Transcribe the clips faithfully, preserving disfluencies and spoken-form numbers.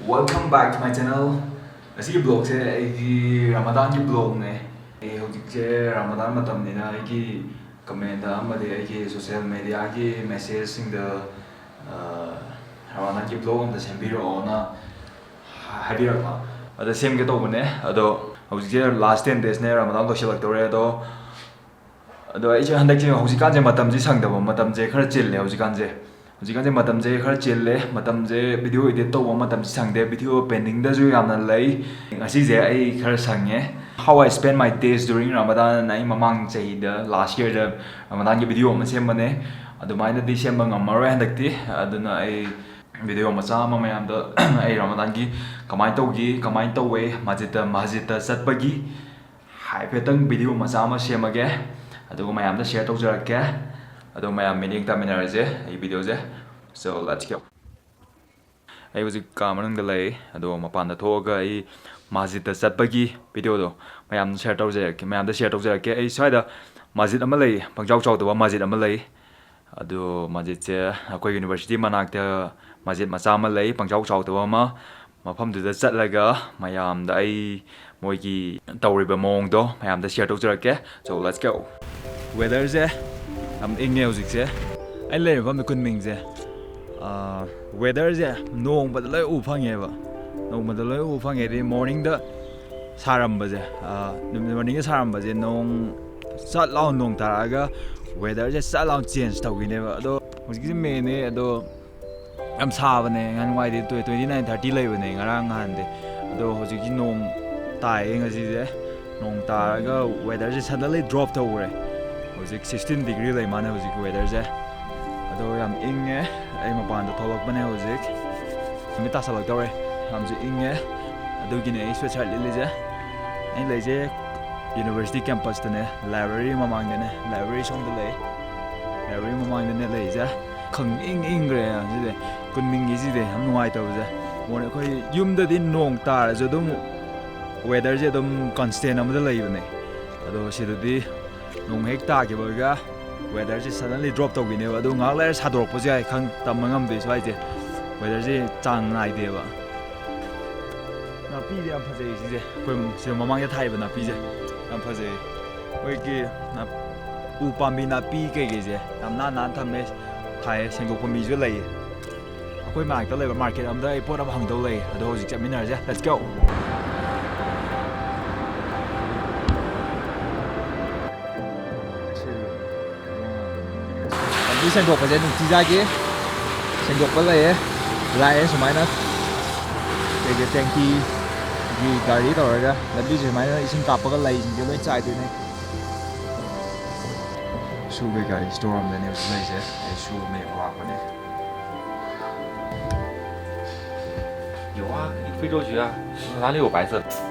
Welcome back to my channel. ꯉꯁꯤꯒꯤ vlogꯁꯦ ꯑꯩꯒꯤ ꯔꯃꯗꯥꯟꯒꯤ vlogꯅꯦ꯫ ꯑꯩ ꯍꯧꯖꯤꯛꯁꯦ ꯔꯃꯗꯥꯟ ꯃꯇꯝꯅꯤꯅ ꯑꯩꯒꯤ comment ꯑꯃꯗꯤ ꯑꯩꯒꯤ social mediaꯒꯤ messageꯁꯤꯡꯗ, ꯑ, ꯔꯃꯗꯥꯟꯒꯤ vlog ꯑꯝꯇ ꯁꯦꯝꯕꯤꯔꯛꯑꯣꯅ ꯍꯥꯏꯕꯤꯔꯛꯄ꯫ ꯑꯗ ꯁꯦꯝꯒꯦ ꯇꯧꯕꯅꯦ꯫ ꯑꯗꯣ ꯍꯧꯖꯤꯛꯁꯦ last ten daysꯅꯦ, ꯔꯃꯗꯥꯟ ꯂꯣꯏꯁꯤꯜꯂꯛꯇꯧꯔꯦ꯫ ꯑꯗꯣ ꯑꯗꯣ ꯑꯩꯁꯦ ꯍꯟꯗꯛꯁꯦ, ꯍꯧꯖꯤꯛꯀꯥꯟꯁꯦ ꯃꯇꯝꯁꯦ ꯁꯪꯗꯕ, ꯃꯇꯝꯁꯦ ꯈꯔ ꯆꯤꯜꯂꯦ ꯍꯧꯖꯤꯛꯀꯥꯟꯁꯦ꯫ ꯍꯧꯖꯤꯛꯀꯥꯟꯁꯦ ꯃꯇꯝꯁꯦ ꯈꯔ ꯆꯤꯜꯂꯦ, ꯃꯇꯝꯁꯦ video edit ꯇꯧꯕ ꯃꯇꯝꯁꯦ ꯁꯪꯗꯦ, video pendingꯗꯁꯨ ꯌꯥꯝꯅ ꯂꯩ꯫ ꯉꯁꯤꯁꯦ ꯑꯩ ꯈꯔ ꯁꯪꯉꯦ꯫ How I spend my days during Ramadan ꯑꯩ ꯃꯃꯥꯡ ꯆꯍꯤꯗ, last yearꯗ ꯔꯃꯗꯥꯟꯒꯤ video ꯑꯃ ꯁꯦꯝꯕꯅꯦ꯫ ꯑꯗꯨꯃꯥꯏꯅꯗꯤ ꯁꯦꯝꯕ ꯉꯝꯃꯔꯣꯏ ꯍꯟꯗꯛꯇꯤ꯫ ꯑꯗꯨꯅ ꯑꯩ video ꯃꯆꯥ ꯑꯃ ꯃꯌꯥꯝꯗ ꯑꯩ ꯔꯃꯗꯥꯟꯒꯤ ꯀꯃꯥꯏꯅ ꯇꯧꯈꯤ, ꯀꯃꯥꯏꯅ ꯇꯧꯋꯦ, ꯃꯁꯖꯤꯠꯇ, ꯃꯁꯖꯤꯠꯇ ꯆꯠꯄꯒꯤ ꯍꯥꯏꯐꯦꯠꯇꯪ video ꯃꯆꯥ ꯑꯃ ꯁꯦꯝꯃꯒꯦ, ꯑꯗꯨꯒ ꯃꯌꯥꯝꯗ share ꯇꯧꯖꯔꯛꯀꯦ꯫ ꯑꯗꯣ ꯃꯌꯥꯝ ꯃꯤꯠꯌꯦꯡ ꯇꯥꯃꯤꯟꯅꯔꯁꯦ ꯑꯩ videoꯁꯦ꯫ So, let's go. ꯑꯩ ꯍꯧꯖꯤꯛ ꯀꯥ ꯃꯅꯨꯡꯗ ꯂꯩ, ꯑꯗꯣ ꯃꯄꯥꯟꯗ ꯊꯣꯛꯑꯒ ꯑꯩ ꯃꯁꯖꯤꯠꯇ ꯆꯠꯄꯒꯤ videoꯗꯣ ꯃꯌꯥꯝꯗ share ꯇꯧꯖꯔꯛꯀꯦ, ꯃꯌꯥꯝꯗ share ꯇꯧꯖꯔꯛꯀꯦ꯫ ꯑꯩ ꯁ꯭ꯋꯥꯏꯗ ꯃꯁꯖꯤꯠ ꯑꯃ ꯂꯩ, ꯄꯪꯆꯥꯎ ꯆꯥꯎꯗꯕ ꯃꯁꯖꯤꯠ ꯑꯃ ꯂꯩ꯫ ꯑꯗꯣ ꯃꯁꯖꯤꯠꯁꯦ ꯑꯩꯈꯣꯏ university ꯃꯅꯥꯛꯇ ꯃꯁꯖꯤꯠ ꯃꯆꯥ ꯑꯃ ꯂꯩ, ꯄꯪꯆꯥꯎ ꯆꯥꯎꯗꯕ ꯑꯃ꯫ ꯃꯐꯝꯗꯨꯗ ꯆꯠꯂꯒ ꯃꯌꯥꯝꯗ ꯑꯩ ꯃꯣꯏꯒꯤ ꯇꯧꯔꯤꯕ ꯃꯑꯣꯡꯗꯣ ꯃꯌꯥꯝꯗ share ꯇꯧꯖꯔꯛꯀꯦ꯫ So, let's go. Weatherꯁꯦ ꯌꯥꯝ ꯏꯪꯉꯦ ꯍꯧꯖꯤꯛꯁꯦ꯫ ꯑꯩ ꯂꯩꯔꯤꯕ ꯃꯐꯝꯗ ꯀꯨꯟꯃꯤꯡꯁꯦ, ꯑꯥ, weatherꯁꯦ ꯅꯣꯡꯃꯗ ꯂꯣꯏ ꯎ ꯐꯪꯉꯦꯕ꯫ ꯅꯣꯡꯃꯗ ꯂꯣꯏ ꯎ ꯐꯪꯉꯦ꯫ ꯍꯥꯏꯗꯤ morningꯗ ꯁꯥꯔꯝꯕꯁꯦ, ꯑꯥ, ꯅꯨꯃꯤꯠ morningꯗ ꯁꯥꯔꯝꯕꯁꯦ ꯅꯣꯡ ꯆꯠ ꯂꯥꯎ ꯅꯣꯡ ꯇꯥꯔꯛꯑꯒ weatherꯁꯦ ꯆꯠ ꯂꯥꯎ change ꯇꯧꯈꯤꯅꯦꯕ꯫ ꯑꯗꯣ ꯍꯧꯖꯤꯛꯁꯦ Mayꯅꯦ, ꯑꯗꯣ ꯌꯥꯝ ꯁꯥꯕꯅꯦ, ꯌꯥꯝ ꯅꯨꯡꯉꯥꯏꯇꯦ꯫ Twenty nine thirty ꯂꯩꯕꯅꯦ ꯉꯔꯥꯡ ꯅꯍꯥꯟꯗꯤ꯫ ꯑꯗꯣ ꯍꯧꯖꯤꯛꯁꯤ ꯅꯣꯡ ꯇꯥꯏꯌꯦ ꯉꯁꯤꯁꯦ꯫ ꯅꯣꯡ ꯇꯥꯔꯒ weatherꯁꯦ suddenly drop ꯇꯧꯈ꯭ꯔꯦ꯫ ꯍꯧꯖꯤꯛ sixteen degree ꯂꯩ ꯃꯥꯅꯦ ꯍꯧꯖꯤꯛꯀꯤ weatherꯁꯦ꯫ ꯑꯗꯣ ꯌꯥꯝ ꯏꯪꯉꯦ꯫ ꯑꯩ ꯃꯄꯥꯟꯗ ꯊꯣꯛꯂꯛꯄꯅꯦ ꯍꯧꯖꯤꯛ꯫ ꯅꯨꯃꯤꯠ ꯇꯥꯁꯜꯂꯛꯇꯧꯔꯦ꯫ ꯌꯥꯝꯁꯨ ꯏꯪꯉꯦ꯫ ꯑꯗꯨꯒꯤꯅꯦ ꯑꯩ sweatshirt ꯂꯤꯠꯂꯤꯁꯦ꯫ ꯑꯩ ꯂꯩꯁꯦ university campusꯇꯅꯦ, library ꯃꯃꯥꯡꯗꯅꯦ꯫ Library ꯁꯣꯝꯗ ꯂꯩ꯫ Library ꯃꯃꯥꯡꯗꯅꯦ ꯂꯩꯁꯦ꯫ ꯈꯪ ꯏꯪ ꯏꯪꯈ꯭ꯔꯦ ꯉꯁꯤꯗꯤ꯫ ꯀꯨꯟꯃꯤꯡꯒꯤꯁꯤꯗꯤ ꯌꯥꯝ ꯅꯨꯡꯉꯥꯏꯇꯕꯁꯦ꯫ ꯃꯣꯔꯅꯤꯡ ꯑꯩꯈꯣꯏ ꯌꯨꯝꯗꯗꯤ ꯅꯣꯡ ꯇꯥꯔꯁꯨ ꯑꯗꯨꯝ weatherꯁꯦ ꯑꯗꯨꯝ constant ꯑꯃꯗ ꯂꯩꯕꯅꯦ꯫ ꯑꯗꯣ ꯁꯤꯗꯗꯤ ꯅꯣꯡ ꯍꯦꯛ ꯇꯥꯈꯤꯕꯒ weatherꯁꯦ suddenly drop ꯇꯧꯈꯤꯅꯦꯕ꯫ ꯑꯗꯨ ꯉꯥꯏꯍꯥꯛ ꯂꯩꯔ ꯁꯥꯗꯣꯔꯛꯄꯁꯨ ꯌꯥꯏ, ꯈꯪ ꯇꯝꯕ ꯉꯝꯗꯦ ꯁ꯭ꯋꯥꯏꯁꯦ꯫ Weatherꯁꯦ ꯆꯥꯡ ꯅꯥꯏꯗꯦꯕ꯫ ꯅꯥꯄꯤꯗꯤ ꯌꯥꯝ ꯐꯖꯩ ꯁꯤꯁꯦ, ꯑꯩꯈꯣꯏ ꯁꯤꯗ ꯃꯃꯥꯡꯗ ꯊꯥꯏꯕ ꯅꯥꯄꯤꯁꯦ ꯌꯥꯝ ꯐꯖꯩ꯫ ꯑꯩꯈꯣꯏꯒꯤ ꯅꯥꯞ-, ꯎ ꯄꯥꯝꯕꯤ ꯅꯥꯄꯤ ꯀꯩꯀꯩꯁꯦ ꯌꯥꯝ ꯅꯥꯟ ꯅꯥꯟ ꯊꯝꯃꯦ, ꯊꯥꯏꯌꯦ, ꯁꯦꯡꯗꯣꯛꯄ ꯃꯤꯁꯨ ꯂꯩꯌꯦ꯫ ꯑꯩꯈꯣꯏ ꯃꯅꯥꯛꯇ ꯂꯩꯕ ꯃꯥꯔꯀꯦꯠ ꯑꯝꯗ ꯑꯩ ꯄꯣꯠ ꯑꯃ ꯍꯪꯗꯧ ꯂꯩ, ꯑꯗꯣ ꯍꯧꯖꯤꯛ ꯆꯠꯃꯤꯟꯅꯔꯁꯦ꯫ Let's go! ꯂꯝꯕꯤ ꯁꯦꯡꯗꯣꯛꯄꯁꯦ ꯅꯨꯡꯇꯤꯖꯥꯒꯤ ꯁꯦꯡꯗꯣꯛꯄ ꯂꯩꯌꯦ, ꯂꯥꯛꯑꯦ ꯁꯨꯃꯥꯏꯅ꯫ ꯀꯩꯀꯩ ꯇꯦꯡꯀꯤꯒꯤ ꯒꯥꯔꯤ ꯇꯧꯔꯒ ꯂꯝꯕꯤꯁꯦ ꯁꯨꯃꯥꯏꯅ ꯏꯁꯤꯡ ꯀꯥꯞꯄꯒ ꯂꯩꯁꯤꯡꯁꯦ ꯂꯣꯏ ꯆꯥꯏꯗꯣꯏꯅꯦ꯫ ꯁꯨ ꯀꯩꯀꯥꯒꯤ ꯁ꯭ꯇꯣꯔ ꯑꯃꯗꯅꯦ ꯍꯧꯖꯤꯛ ꯂꯩꯔꯤꯁꯦ꯫ ꯑꯩ ꯁꯨ ꯑꯃ ꯍꯦꯛ ꯂꯥꯛꯄꯅꯦ꯫ 有啊，你非洲举啊，哪里有白色的？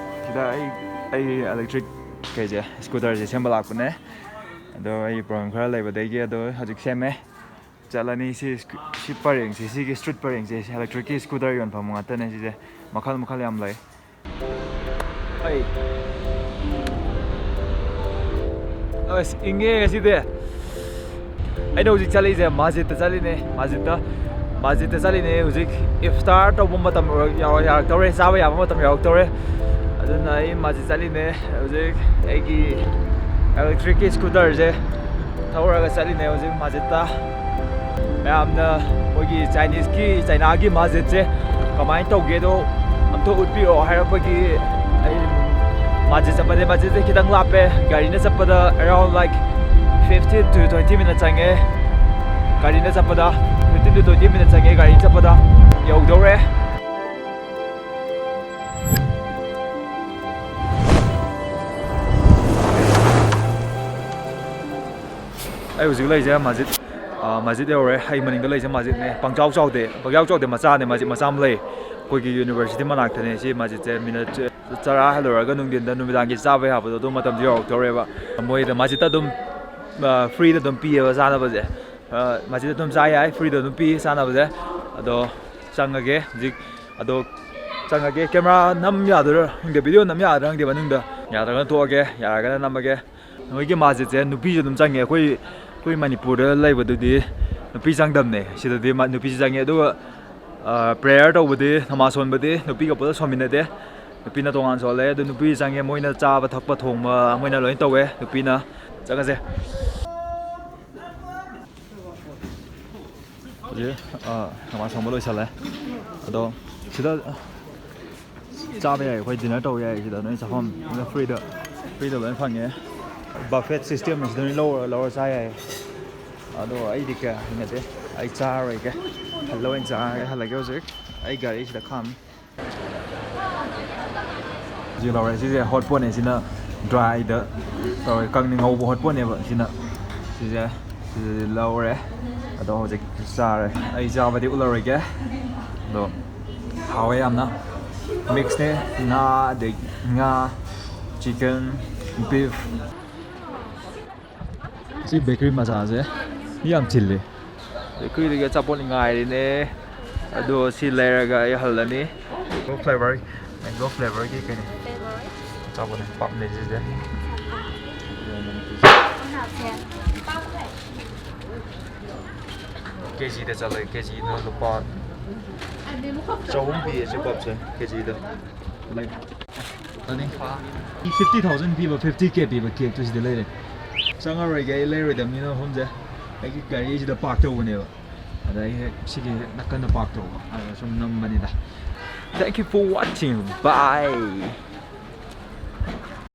ꯁꯤꯗ ꯑꯩ, ꯑꯩ ꯏꯂꯦꯛꯇ꯭ꯔꯤꯛ ꯀꯩꯁꯦ, ꯁ꯭ꯀꯨꯇꯔꯁꯦ ꯁꯦꯝꯕ ꯂꯥꯛꯄꯅꯦ꯫ ꯑꯗꯣ ꯑꯩ ꯄ꯭ꯔꯣꯕ꯭ꯂꯦꯝ ꯈꯔ ꯂꯩꯕꯗꯒꯤ ꯑꯗꯣ ꯍꯧꯖꯤꯛ ꯁꯦꯝꯃꯦ꯫ ꯆꯠꯂꯅꯤ꯫ ꯁꯤ ꯁ꯭ꯀꯨ-, ꯁꯤ ꯄꯔꯦꯡꯁꯦ, ꯁꯤꯒꯤ ꯁ꯭ꯇ꯭ꯔꯤꯠ ꯄꯔꯦꯡꯁꯦ, ꯁꯤ ꯏꯂꯦꯛꯇ꯭ꯔꯤꯛꯀꯤ ꯁ꯭ꯀꯨꯇꯔ ꯌꯣꯟꯐꯝ ꯉꯥꯛꯇꯅꯦ ꯁꯤꯁꯦ꯫ ꯃꯈꯜ ꯃꯈꯜ ꯌꯥꯝ ꯂꯩ꯫ ꯑꯩ, ꯑꯁ, ꯏꯪꯉꯦ ꯉꯁꯤꯗꯤ꯫ ꯑꯩꯅ ꯍꯧꯖꯤꯛ ꯆꯠꯂꯤꯁꯦ ꯃꯁꯖꯤꯠꯇ ꯆꯠꯂꯤꯅꯦ, ꯃꯁꯖꯤꯠꯇ꯫ ꯃꯁꯖꯤꯠꯇ ꯆꯠꯂꯤꯅꯦ ꯍꯧꯖꯤꯛ꯫ ꯏꯐꯇꯥꯔ ꯇꯧꯕ ꯃꯇꯝ ꯌꯧꯔ-, ꯌꯧꯔꯛꯇꯧꯔꯦ, ꯆꯥꯕ ꯌꯥꯕ ꯃꯇꯝ ꯌꯧꯔꯛꯇꯧꯔꯦ꯫ ꯑꯗꯨꯅ ꯑꯩ ꯃꯁꯖꯤꯠ ꯆꯠꯂꯤꯅꯦ ꯍꯧꯖꯤꯛ꯫ ꯑꯩꯒꯤ ꯏꯂꯦꯛꯇ꯭ꯔꯤꯛꯀꯤ ꯁ꯭ꯀꯨꯇꯔꯁꯦ ꯊꯧꯔꯒ ꯆꯠꯂꯤꯅꯦ ꯍꯧꯖꯤꯛ ꯃꯁꯖꯤꯠꯇ꯫ ꯃꯌꯥꯝꯅ ꯑꯩꯈꯣꯏꯒꯤ ꯆꯥꯏꯅꯤꯁꯀꯤ, ꯆꯥꯏꯅꯥꯒꯤ ꯃꯁꯖꯤꯠꯁꯦ ꯀꯃꯥꯏꯅ ꯇꯧꯒꯦꯗꯣ ꯑꯝꯇ ꯎꯠꯄꯤꯔꯛꯑꯣ ꯍꯥꯏꯔꯛꯄꯒꯤ ꯑꯩ ꯃꯁꯖꯤꯠ ꯆꯠꯄꯁꯦ, ꯃꯁꯖꯤꯠꯁꯦ ꯈꯤꯇꯪ ꯂꯥꯞꯄꯦ꯫ ꯒꯥꯔꯤꯅ ꯆꯠꯄꯗ around, like, fifteen to twenty minutes ꯆꯪꯉꯦ꯫ ꯒꯥꯔꯤꯅ ꯆꯠꯄꯗ fifteen to twenty minutes ꯆꯪꯉꯦ, ꯒꯥꯔꯤ ꯆꯠꯄꯗ ꯌꯧꯗꯧꯔꯦ꯫ ꯑꯩ ꯍꯧꯖꯤꯛ ꯂꯩꯔꯤꯁꯦ ꯃꯁꯖꯤꯠ, ꯑ, ꯃꯁꯖꯤꯠ ꯌꯧꯔꯦ꯫ ꯑꯩ ꯃꯅꯤꯡꯗ ꯂꯩꯔꯤꯁꯦ ꯃꯁꯖꯤꯠꯅꯦ꯫ ꯄꯪꯆꯥꯎ ꯆꯥꯎꯗꯦ, ꯄꯪꯌꯥꯎ ꯆꯥꯎꯗꯦ, ꯃꯆꯥꯅꯦ, ꯃꯁꯖꯤꯠ ꯃꯆꯥ ꯑꯃ ꯂꯩ꯫ ꯑꯩꯈꯣꯏꯒꯤ ꯌꯨꯅꯤꯚꯔꯁꯤꯇꯤ ꯃꯅꯥꯛꯇꯅꯦ ꯁꯤ ꯃꯁꯖꯤꯠꯁꯦ꯫ ꯃꯤꯅꯠ ꯆꯔꯥ ꯍꯦꯜꯂꯨꯔꯒ ꯅꯨꯡꯊꯤꯟꯗ, ꯅꯨꯃꯤꯗꯥꯡꯒꯤ ꯆꯥꯕ ꯌꯥꯕꯗꯣ ꯑꯗꯨ ꯃꯇꯝꯗꯣ ꯌꯧꯔꯛꯇꯧꯔꯦꯕ꯫ ꯃꯣꯏꯗ ꯃꯁꯖꯤꯠꯇ ꯑꯗꯨꯝ, ꯑ, ꯐ꯭ꯔꯤꯗ ꯑꯗꯨꯝ ꯄꯤꯌꯦꯕ ꯆꯥꯅꯕꯁꯦ꯫ ꯑ, ꯃꯁꯖꯤꯠꯇ ꯑꯗꯨꯝ ꯆꯥ ꯌꯥꯏ, ꯐ꯭ꯔꯤꯗ ꯑꯗꯨꯝ ꯄꯤ ꯆꯥꯅꯕꯁꯦ꯫ ꯑꯗꯣ ꯆꯪꯉꯒꯦ ꯍꯧꯖꯤꯛ꯫ ꯑꯗꯣ ꯆꯪꯉꯒꯦ꯫ ꯀꯦꯃꯦꯔꯥ ꯅꯝ ꯌꯥꯗꯣꯏꯔꯥ ꯈꯪꯗꯦ, ꯚꯤꯗꯤꯑꯣ ꯅꯝ ꯌꯥꯗ꯭ꯔꯥ ꯈꯪꯗꯦ ꯃꯅꯨꯡꯗ꯫ ꯌꯥꯗ꯭ꯔꯒꯅ ꯊꯣꯛꯑꯒꯦ, ꯌꯥꯔꯒꯅ ꯅꯝꯃꯒꯦ꯫ ꯅꯣꯏꯒꯤ ꯃꯁꯖꯤꯠꯁꯦ ꯅꯨꯄꯤꯁꯨ ꯑꯗꯨꯝ ꯆꯪꯉꯦ꯫ ꯑꯩꯈꯣꯏ, ꯑꯩꯈꯣꯏ ꯃꯅꯤꯄꯨꯔꯗ ꯂꯩꯕꯗꯨꯗꯤ ꯅꯨꯄꯤ ꯆꯪꯗꯕꯅꯦ, ꯁꯤꯗꯗꯤ ꯃ-, ꯅꯨꯄꯤꯁꯨ ꯆꯪꯉꯦ꯫ ꯑꯗꯨꯒ ꯄ꯭ꯔꯦꯌꯔ ꯇꯧꯕꯗꯤ, ꯅꯃꯥꯖ ꯁꯣꯟꯕꯗꯤ ꯅꯨꯄꯤꯒ ꯄꯨꯂꯞ ꯁꯣꯟꯃꯤꯟꯅꯗꯦ꯫ ꯅꯨꯄꯤꯅ ꯇꯣꯉꯥꯟ ꯁꯣꯜꯂꯦ꯫ ꯑꯗꯨ ꯅꯨꯄꯤ ꯆꯪꯉꯦ, ꯃꯣꯏꯅ ꯆꯥꯕ ꯊꯛꯄ ꯊꯣꯡꯕ ꯃꯣꯏꯅ ꯂꯣꯏ ꯇꯧꯋꯦ꯫ ꯅꯨꯄꯤꯅ ꯆꯪꯉꯁꯦ꯫ ꯍꯧꯖꯤꯛ ꯅꯃꯥꯖ ꯁꯣꯟꯕ ꯂꯣꯏꯁꯜꯂꯦ꯫ ꯑꯗꯣ ꯁꯤꯗ ꯆꯥꯕ ꯌꯥꯏ, ꯑꯩꯈꯣꯏ ꯗꯤꯅꯔ ꯇꯧꯕ ꯌꯥꯏ ꯁꯤꯗ, ꯅꯣꯏ ꯆꯥꯐꯝ ꯐ꯭ꯔꯤꯗ, ꯐ꯭ꯔꯤꯗ ꯂꯣꯏ ꯐꯪꯉꯦ꯫ ꯕꯐꯦꯠ ꯁꯤꯁꯇꯦꯝꯅꯤ ꯁꯤꯗ, ꯅꯣꯏ ꯂꯧꯔ ꯂꯧꯔ ꯆꯥ ꯌꯥꯏ꯫ ꯑꯗꯣ ꯑꯩꯗꯤ ꯀꯌꯥ ꯍꯩꯅꯗꯦ, ꯑꯩ ꯆꯥꯔꯔꯣꯏꯒꯦ꯫ ꯍꯜꯂ ꯑꯣꯏꯅ ꯆꯥꯔꯒꯦ꯫ ꯍꯜꯂꯒꯦ ꯍꯧꯖꯤꯛ꯫ ꯑꯩ ꯒꯥꯔꯤꯁꯤꯗ ꯈꯥꯝꯃꯤ꯫ ꯍꯧꯖꯤꯛ ꯂꯧꯔꯦ꯫ ꯁꯤꯁꯦ ꯍꯣꯠ ꯄꯣꯠꯅꯦ꯫ ꯁꯤꯅ ꯗ꯭ꯔꯥꯏꯗ ꯇꯧꯔꯦ, ꯀꯪꯅ ꯉꯧꯕ ꯍꯣꯠ ꯄꯣꯠꯅꯦꯕ ꯁꯤꯅ꯫ ꯁꯤꯁꯦ ꯁꯤꯁꯦ ꯂꯧꯔꯦ꯫ ꯑꯗꯣ ꯍꯧꯖꯤꯛ ꯆꯥꯔꯦ꯫ ꯑꯩ ꯆꯥꯕꯗꯤ ꯎꯠꯂꯔꯣꯏꯒꯦ꯫ ꯑꯗꯣ ꯍꯥꯎꯋꯦ ꯌꯥꯝꯅ꯫ ꯃꯤꯛꯁꯅꯦ꯫ ꯉꯥ, ꯑꯗꯩ ꯉꯥ, ꯆꯤꯀꯟ, ꯕꯤꯐ꯫ ꯁꯤ ꯕꯦꯀꯔꯤ ꯃꯆꯥꯁꯦ ꯃꯤ ꯌꯥꯝ ꯆꯤꯜꯂꯤ꯫ ꯕꯦꯀꯔꯤꯗꯒꯤ ꯑꯆꯥꯄꯣꯠ ꯉꯥꯏꯔꯤꯅꯦ꯫ ꯑꯗꯣ ꯁꯤ ꯂꯩꯔꯒ ꯑꯩ ꯍꯜꯂꯅꯤ꯫ ꯃꯦꯡꯒꯣ ꯐ꯭ꯂꯦꯚꯔ, ꯃꯦꯡꯒꯣ ꯐ꯭ꯂꯦꯚꯔꯒꯤ ꯀꯩꯅꯣ ꯑꯆꯥꯄꯣꯠꯅꯦ, ꯄꯞꯅꯦ ꯁꯤꯁꯦ꯫ ꯀꯦꯖꯤꯗ ꯆꯠꯂꯦ꯫ ꯀꯦꯖꯤꯗ ꯂꯨꯄꯥ ꯆꯍꯨꯝ ꯄꯤꯌꯦ ꯁꯤ ꯄꯞꯁꯦ, ꯀꯦꯖꯤꯗ꯫ ꯐꯤꯐꯇꯤ ꯊꯥꯎꯖꯟ ꯄꯤꯕ, ꯐꯤꯐꯇꯤ ꯀꯦ ꯄꯤꯕ ꯀꯦꯛꯇꯨ ꯁꯤꯗ ꯂꯩꯔꯦ꯫ ꯆꯪꯉꯔꯣꯏꯒꯦ, ꯑꯩ ꯂꯩꯔꯣꯏꯗꯕꯅꯤꯅ ꯃꯐꯝꯁꯦ꯫ ꯑꯩꯒꯤ ꯒꯥꯔꯤꯁꯤꯗ ꯄꯥꯔꯛ ꯇꯧꯕꯅꯦꯕ꯫ ꯑꯗ ꯑꯩ ꯍꯦꯛ ꯁꯤꯒꯤ ꯍꯦꯛ ꯅꯥꯀꯟꯗ ꯄꯥꯔꯛ ꯇꯧꯕ꯫ ꯑꯗ ꯁꯨꯝ ꯅꯝꯕꯅꯤꯗ꯫ Thank you for watching. Bye.